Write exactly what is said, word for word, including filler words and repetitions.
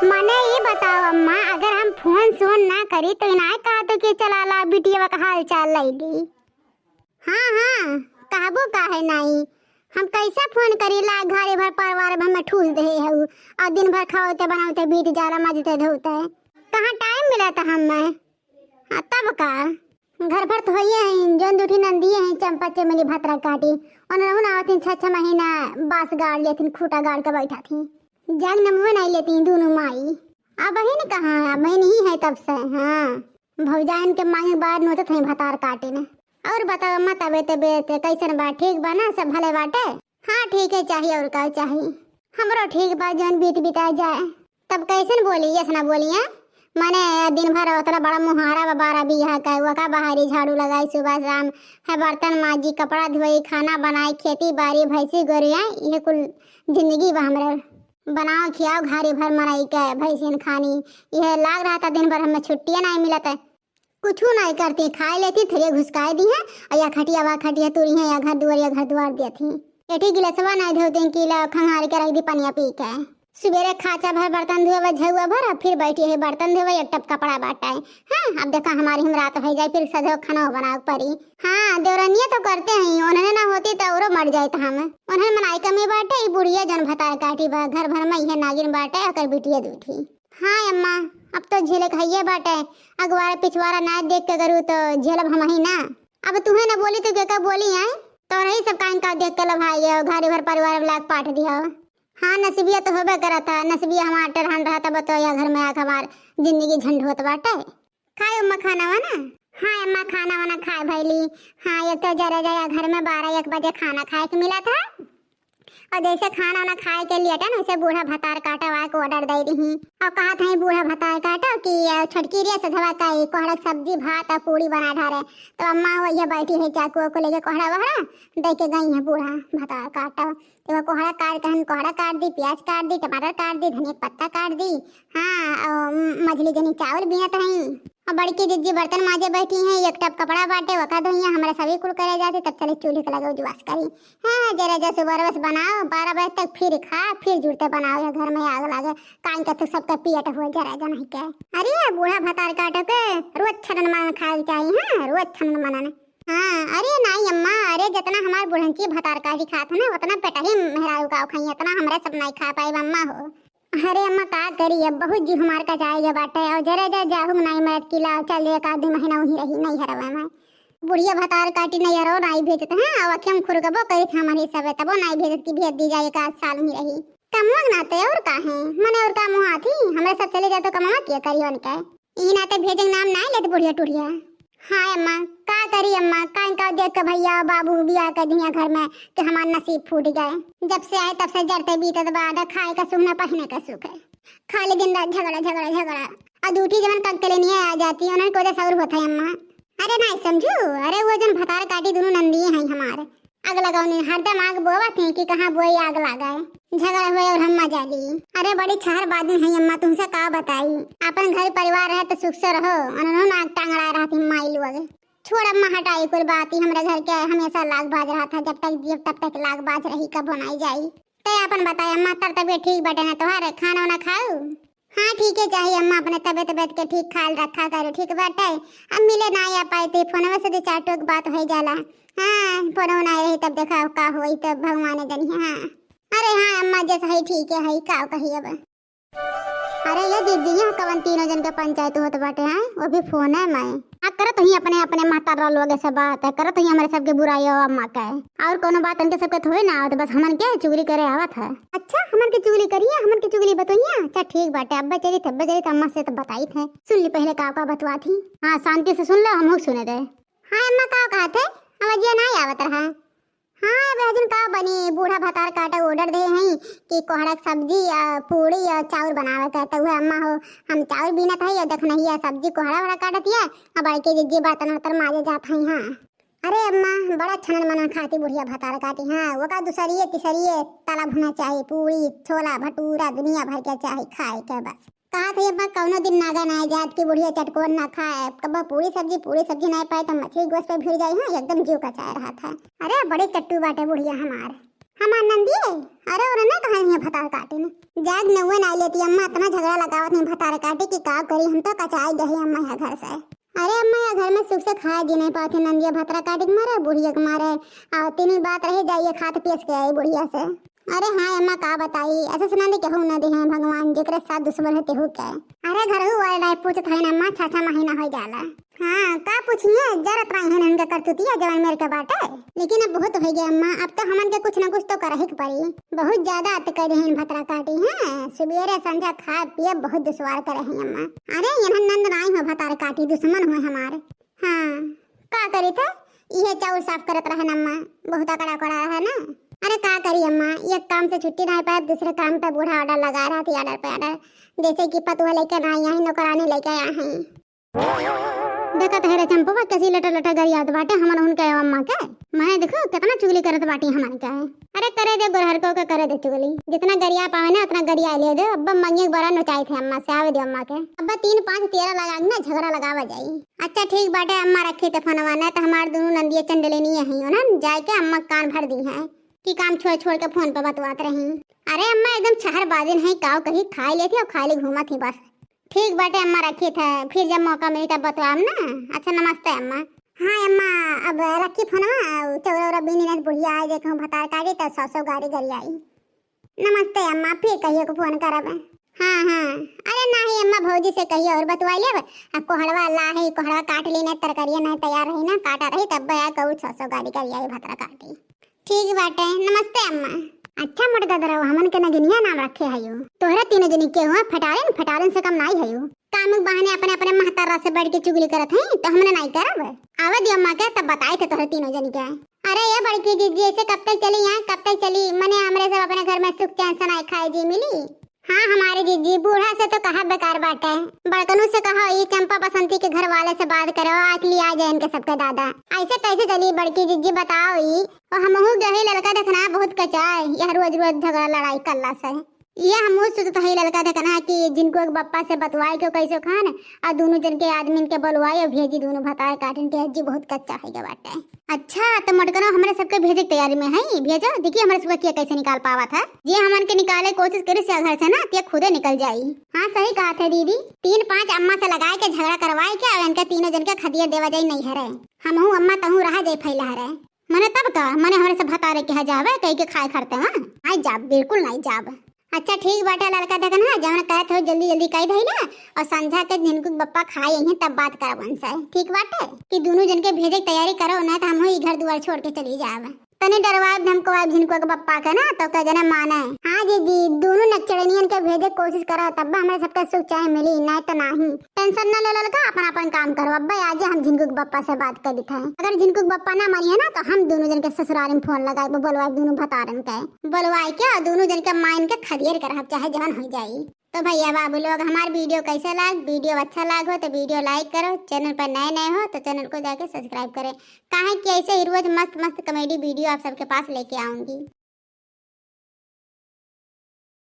मने ई बताओ अम्मा, अगर हम फोन सोन ना करी तो इनाय कहा तो कि चला ला बिटिया का हाल चाल लई ली। हाँ, हाँ, कहबो काहे नाई, हम कैसे फोन करी ला, घरे भर परिवार भर में ठूस दे हऊ, और दिन भर खाओते बनाओते बीत जाला, मजते धोते, कहाँ टाइम मिला था हमें? हाँ, तब का? घर भर तो होइए हैं, जौन दूठी नंदिये हैं, चंपा चमेली भतरा काटी। उन रहू ना होतीं, छह छह महीना बास गाड़ लेतीं, खूटा गाड़ के बैठा थी। जाग नमवे नहीं लेतीं दोनों माई। अब ही न कहाँ, अब ही नहीं है तब से। हाँ, भौजाइन के मांगे के बाद नोचत हैं भतार काटी ने। और बताओ अम्मा, तबे तबीयत कैसन बा? ठीक बा ना, सब भले बाटे? हाँ, ठीक है, चाहिए और का चाहिए? हमरो ठीक बा, जौन बीत बिता जाए। तब कैसन बोली, यस ना बोलिए? मने दिन भर उतना बड़ा मुहारा बा, बारह बीघा का, वका बहारी, झाड़ू लगाई सुबह शाम, है बर्तन माजी, कपड़ा धोई, खाना बनाई, खेती बाड़ी, भैंसी गोरिया, ये कुल जिंदगी बा हमरे। बनाओ खियाओ घारी भर मनई के भैंसियन खानी, यह लाग रहा था दिन भर हमें छुट्टियां नहीं मिलत है। कुछू नाई करती, खाए लेती, थेरिया घुसकाए दी है, और या खटिया वा खटिया तुरी है, या घर दुआर, या घर दुआर दिया थी। एठी गिलसवा नाई धोती कि ला खंगार के रख दी पनिया पी के। सुबेरे खाचा भर बर्तन धोवे, झउआ भर, और फिर बैठी है बर्तन धोवे, एक टप कपड़ा बाटे। हाँ, अब देखा हमारी हम रात हो जाए, फिर सजो खाना बनावे पड़ी। हाँ, देवरनिया तो करते हैं, उन्हें ना होती तो औरो मर जाए हम। उन्हें मनाई कमी बाटे, ई बुढ़िया जौन भतार काटी बा, घर भर में यह नागिन बाटे, अकर बिटिया दूठी। हाँ अम्मा, अब तो झेले के हइये बाटे, अगवारा पिछवारा ना देख के करू तो झेलब हमही ना। अब तुहे ना बोली तो केका बोली आए? तोरही सब काइन का देख के लभाई हो, घरे भर परिवार में लाग पाट दियो। हाँ, नसीबिया तो होबे करत है, नसीबिया हमार टरहन रहत है, बतो या घर में आके हमार जिंदगी झंड होत बाटे। खाए अम्मा खाना वा ना? हाँ अम्मा, खाना वाना खाए भैली। हाँ, एक तो जरा जरा घर में बारह एक बजे खाना खाए के मिला था। और जैसे खाना वाना खाए के लिए ना, वैसे बूढ़ा भतार काटा वा के order दे रही। और कहा था बूढ़ा भतार काटा कि "अ, छोटकी रे सधवा का ई कोहड़ा के सब्जी, भात और पूड़ी बना ढारे।" तो अम्मा वही बैठी है, चाकू वाकू लेके कोहड़ा वहड़ा दे के गई है बूढ़ा भतार काटा। तो वो कोहड़ा काट के हम कोहड़ा काट दी, प्याज काट दी, टमाटर काट दी, धनिया के पत्ता काट दी। हाँ, और मझली जनी चावल बिनत हई। और बड़की जिज्जी बर्तन माजे बैठी हैं, एक टब कपड़ा बाटे, वका धोइया, हमरा सभी कुल करे जाते, तब चले चूल्हे के लगे उजवास करी। हाँ, जरा जस बरबस बनाओ, बारह बजे तक फिर खा, फिर जुड़ते बनाओ, या घर में आग लागे, कान के तो सबका पियट हो जरा जन है के। अरे, बूढ़ा भतार काटो के रोज छनन मनन खाए के चाहिए, हाँ, रोज छनन मनन। हाँ, अरे नाई अम्मा, अरे जितना हमार बुढ़ंची भतार काटी खात है ना, उतना पेटही मेहरारू का खाई, इतना हमरे सब नाई खा पाई अम्मा हो। अरे अम्मा का करी, अब बहुत जी हमार का जाए गए बाटे, और जरा जा जाहू नाई मरत की ला, चल एक आध महीना वहीं रही, नहीं हरवे में। बुढ़िया भतार काटी नहीं हरो, नाई भेजत है, अब अखियम खुरकबो करी था हमारे सब, तबो नाई भेजत की भेज दी जाए, एक आध साल वहीं रही। कमवा के नाते और का है, मने और का मुँह आती, हमरे सब चले जाए तो कमवा के करी उनके। ई नाते भेजे के नाम ना लेत बुढ़िया टुढ़िया। हाँ अम्मा, का करी अम्मा, का इनका देख के भैया बाबू बियाह कर दिया घर में कि हमार नसीब फूट गए। जब से आए तब से जरते बीतत बा, ना खाए का सुख, ना पहने का सुख है। खाली दिन रात झगड़ा, झगड़ा, झगड़ा। और दूठी जवन कंकलेनिया आ जाती है, उन्हें कोई सौर होता है अम्मा। अरे नहीं समझू, अरे वो जन भतार काटी दोनों नंदिये हैं हमारे। आग लगावनी, हरदम आग बोवत हैं कि कहाँ बोई आग लागे। झगड़ा हुए और हम मजा ली। अरे बड़ी छहर बादिन है अम्मा, तुमसे का बताई। अपन घर परिवार रहे तो सुख से रहो, उन्होंने आग टांगड़ा रहती माई लोग। छोड़ अम्मा, हटाई कुल बात, ही हमरे घर के हमेशा लाग बाज रहा था, जब तक जियब तब तक लाग बाज रही, कबो नाई जाई। ते अपन बताए अम्मा, तर तबीयत ठीक बाटे ना तोहार, खाना वाना खाऊ? हाँ ठीक है, चाहे अम्मा अपने तबीयत तबीयत के ठीक ख्याल रखा करो, ठीक बाटे। अब मिले ना आ पाए तो फोनवा से दो चार टोक बात हो जाला। हाँ, फोनवा ना रही तब देखा का होई, तब भगवान जनी। हाँ, अरे हाँ अम्मा, जैसा है ठीक है, है का कही अब। अरे ये दीदी, यहाँ कवन तीनों जन के पंचायत होत बाटे हैं, वो भी फोन है मैं। आ करत ही अपने अपने महतारा लोग से बात है, करत ही हमारे सबके बुराई हो अम्मा का है। और कोनो बात उनके सबके थोड़े ना आवत, बस हमन के चुगली करे आवत है। अच्छा, हमन के चुगली करिए, हमन के चुगली बतोइए। अच्छा ठीक बाटे, अब चली थे, अब चली थे, अम्मा से तो बताई थे। सुन ली पहले का का बतवा थी। हाँ, शांति से सुन लो, हम सुने दे। हाँ अम्मा, का कहा थे? आवाजिया ना आवत रहा। हाँ, अब हजन का बनी, बूढ़ा भतार काटे order दे हैं कि कोहड़ा के सब्जी, आ, पूड़ी और चाउर बनावे के, तो वह अम्मा हो, हम चाउर बीनत है, और देख नहीं है, सब्जी कोहड़ा वहड़ा काटत है, और बड़के जिज्जी बर्तन वर्तन माजे जात हैं। हाँ। अरे अम्मा, बड़ा छनन मनन खाती बुढ़िया भतार काटी। हाँ, वो का दूसरिये, तीसरिये तला भुना चाही, पूड़ी, छोला, भटूरा, दुनिया भर के चाही खाए के बस। कहा था ये बात, कौनो दिन नागा ना जात की बुढ़िया चटकोर ना खाए, कब पूरी सब्जी, पूरी सब्जी ना पाए तो मछली गोश्त पे भिड़ जाई। हाँ, एकदम जीव कचाए रहा था। अरे बड़े चट्टू बाटे बुढ़िया हमार। हमार नंदिये? अरे, और ना कहाँ है भतार काटी ने? जाग नउए ना लेती अम्मा, इतना झगड़ा लगावत नहीं भतार काटी कि का करी, हम तो कचाई गई अम्मा यहाँ घर से। अरे अम्मा, यहाँ घर में सुख से खाए जी नहीं पावत है नंदिया, भतार काटी के मारे, बुढ़िया के मारे। और तीन बात रही जाइए, खात पियस के आई बुढ़िया से। अरे हाँ अम्मा, का बताई, ऐसे सुना दे केहू न दे हैं भगवान, जेकरे साथ दुश्मन है तेहू के। अरे घरहू वाले नहीं पूछत है ना अम्मा, छह छह महीना हो जाला। हाँ, का पूछिए, जरत रही हैं इनके करतूतिया जवन मेर के बाटे। लेकिन अब बहुत हो गया अम्मा, अब तो हमन के कुछ न कुछ तो करही के पड़ी। बहुत ज्यादा अत कर रही भतार काटी हैं, सुबेरे संझा खाए पिए बहुत दुश्वार करे हैं अम्मा। अरे यहाँ नंद नाई हो भतार काटी, दुश्मन हो हमारे। हाँ, का करी थे? इहे चाउर साफ करत रहे न अम्मा, बहुत अकड़ा अकड़ा रहे ना। अरे का करी अम्मा, एक काम से छुट्टी नहीं पाए, दूसरे काम पे बूढ़ा order लगा रहा थी, order पे order, जैसे कि पतुआ लेके ना आई, यहीं नौकरानी लेके आए हैं। देखत है रे चंपवा, कैसी लटर लटर गरियात बाटे हमन उनके अम्मा के। मने देखो कितना चुगली करत बाटी हमन के। अरे करे दे गोरहरको के, करे दे चुगली, जितना गरिया पावे ना उतना गरिया ले दे। अब मंगिया के बड़ा नोचाई थे अम्मा से, आवे दे अम्मा के। अब तीन पाँच तेरह लगा के ना झगड़ा लगावा जाई। अच्छा ठीक बाटे अम्मा, रखी त फोनवा, नहीं तो हमार दोनों नंदिया चंडलेनी यहीं हो ना, जाए के अम्मा कान भर दी है कि काम छोड़ छोड़ के फोन पे बतवात रही। अरे अम्मा एकदम छहर बाजिन है, काव कही खाए लेती और खाली घूमत ही बस। ठीक बाटे अम्मा, रखी थे, फिर जब मौका मिली तब बतवाम ना। अच्छा नमस्ते अम्मा। हाँ अम्मा, अब रखी फोनवा, चौरा उरा बीनी नहीं बुढ़िया आ जाए कहूँ भतार काटी तो सौ सौ गाड़ी गरियाई। नमस्ते अम्मा, फिर कहियो को फोन करब। हाँ हाँ, अरे नाही अम्मा, भौजी से कहियो और बतवाई लेब। अब कोहड़वा ला है, कोहड़वा काट ली नहीं, तरकारिया नहीं तैयार रही ना, काटा रही तब या कहू सौ सौ गाड़ी गरियाई भतार काटी। ठीक बाटे, नमस्ते अम्मा। अच्छा मोटका दरवा, हमन के नगिनिया नाम रखे हयो। तोहरे तीनों जनी के हुआ फटारिन, फटारिन से कम नाई हयो। कामुक बहाने अपने अपने महतारा से बैठ के चुगली करत हैं, तो हमने नाई करब। आवे दियो अम्मा के, तब बताए थे तोहरे तीनों जनी के। अरे ये बड़की जीजी, ऐसे कब तक चली यहाँ, कब तक चली? मने हमरे सब अपने घर में सुख चैन से नाई खाए जी मिली। हाँ हमारे जीजी, बूढ़ा से तो कहा बेकार बाटे। बड़कनू से कहो, ई चंपा बसंती के घर वाले से बात करो, आज लिया जाए इनके सबके दादा। ऐसे कैसे चली बड़की जीजी, बताओ ई? और हमहू गहे ललका देखना बहुत कचाए, यह रोज रोज झगड़ा लड़ाई करला से। ये हमहू सोचत हई ललका देखना कि जिनको एक बप्पा से बतवाए के कैसे खान, और दोनों जन के आदमी इनके बोलवाए और भेजी, दोनों भतार काटिन के जी बहुत कच्चा है के बाटे। अच्छा, तो मोटकनो हमरे सबके भेजे के तैयारी में है, भेजो, देखिए हमरे सबके किया कैसे निकाल पावत है। जे हमन के निकाले कोशिश करी से घर से ना, ते खुदे निकल जाई। हाँ, सही कहा थे दीदी, तीन पांच अम्मा से लगाए के झगड़ा करवाए के और इनके तीनों जन के खदिया देवा जाई नहीं हरे। हमहू अम्मा तहू रहा जाई फैला हरे। मने तब का, मने हमरे से भतारे के यहाँ जावे, कही के खाए खरते वहाँ? नहीं जाब, बिल्कुल नहीं जाब। अच्छा ठीक बाटे ललका देखन, हाँ, जवन कहत हो जल्दी जल्दी कह धइला, और संझा के झिनकू के बप्पा खाए यहीं तब बात करब उनसे, ठीक बाटे? कि दोनों जन के भेजे के तैयारी करो, नहीं तो हम ही घर दुआर छोड़ के चली जाब। तनी डरवाब धमकवाब झिनकू के बप्पा के ना, तो कह जने माने। हाँ जीजी, दोनों नक्चड़नियन के भेजे के कोशिश करो, तब हमरे सबके सुख चैन मिली, नहीं तो नहीं। टेंशन न ले ललका, अपन अपन काम करो। अब्बे आजे हम झिनकू के बप्पा से बात कर देते हैं। अगर झिनकू के बप्पा ना मानिए ना, तो हम दोनों जन के ससुराल में फोन लगाए, बोलवाए दोनों भतारन के, बोलवाए के और दोनों जन के माइन के खदियर करब, चाहे जवन हो जाई। तो भैया बाबू लोग, हमार वीडियो कैसे लाग, वीडियो अच्छा लाग हो तो वीडियो like करो, चैनल पर नए नए हो तो चैनल को जाके सब्सक्राइब करें, काहे कि ऐसे ही रोज मस्त मस्त कॉमेडी वीडियो आप सबके पास लेके आऊंगी।